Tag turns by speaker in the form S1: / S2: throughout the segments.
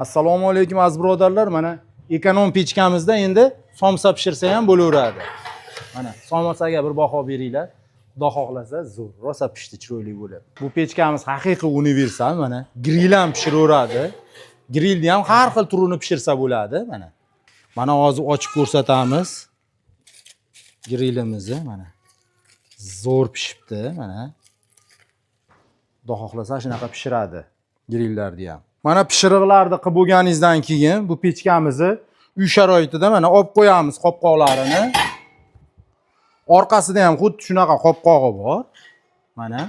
S1: Assalomu alaykum, aziz birodarlar. Mana ekonom pechkamizda endi somsa pishirsa ham bo'laveradi. Mana somsaga bir baho beringlar. Xudo xohlasa, zo'r, rosa pishdi, chiroyli bo'lib. Bu pechkamiz haqiqiy universal, mana gril ham pishiraveradi. Grilni ham har xil turini pishirsa bo'ladi, mana. Mana hozir ochib ko'rsatamiz. Grilimizni mana. Zo'r pishibdi, mana. Xudo xohlasa, shunaqa pishiradi grillarni ham. Mana pishiriqlarni qilib bo'lganingizdan keyin bu pechkamizni uy sharoitida mana olib qo'yamiz qopqoqlarini. Orqasida ham xuddi shunaqa qopqog'i bor. Mana.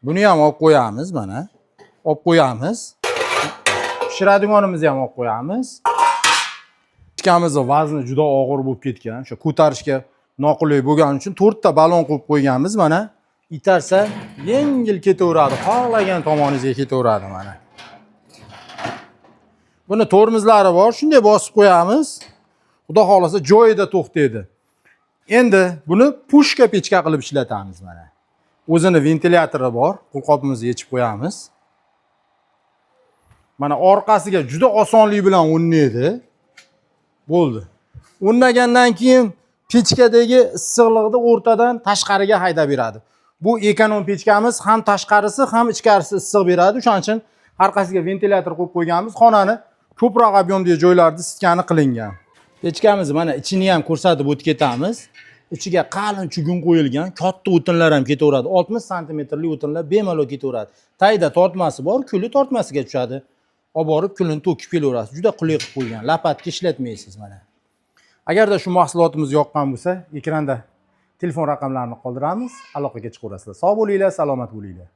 S1: Buni ham olib qo'yamiz mana. Olib qo'yamiz. Pishiradiganimizni ham olib qo'yamiz. Pechkamizni vazni juda og'ir bo'lib ketgan. O'sha ko'tarishga noqulay bo'lgani uchun to'rtta balon qo'yib qo'yganmiz mana. Itarsa yengil ketaveradi, xohlagan tomoningizga ketaveradi mana. Buni tormozlari bor, shunday bosib qo'yamiz. Xudo xohlasa, joyida to'xtaydi. Endi buni пушка pechka qilib ishlatamiz mana. O'zini ventilyatori bor, qo'lqopimizni yechib qo'yamiz. Mana orqasiga juda osonlik bilan o'rnaydi. Bo'ldi. O'rnagandan keyin pechkadagi issiqlikni o'rtadan tashqariga haydab beradi. Bu ekonom pechkamiz ham tashqarisi, ham ichkarisi issiq beradi. O'shaning uchun orqasiga ventilyator qo'yib qo'yganmiz. Xonani ko'proq объем dagi joylarda isitgani qilingan. Pechkamizni mana ichini ham ko'rsatib o'tib ketamiz. Ichiga qalin чугун qo'yilgan, katta o'tinlar ham ketaveradi. 60 santimetrli o'tinlar bemalol ketaveradi. Tagida tortmasi bor, kuli tortmasiga tushadi. Olib borib kulini to'kib kelaverasiz. Juda qulay qilib qo'ygan. Лопатка ishlatmaysiz mana. Agarda shu mahsulotimiz yoqqan bo'lsa, ekranda telefon raqamlarini qoldiramiz, aloqaga chiqaverasizlar. Sog' bo'linglar, salomat bo'linglar.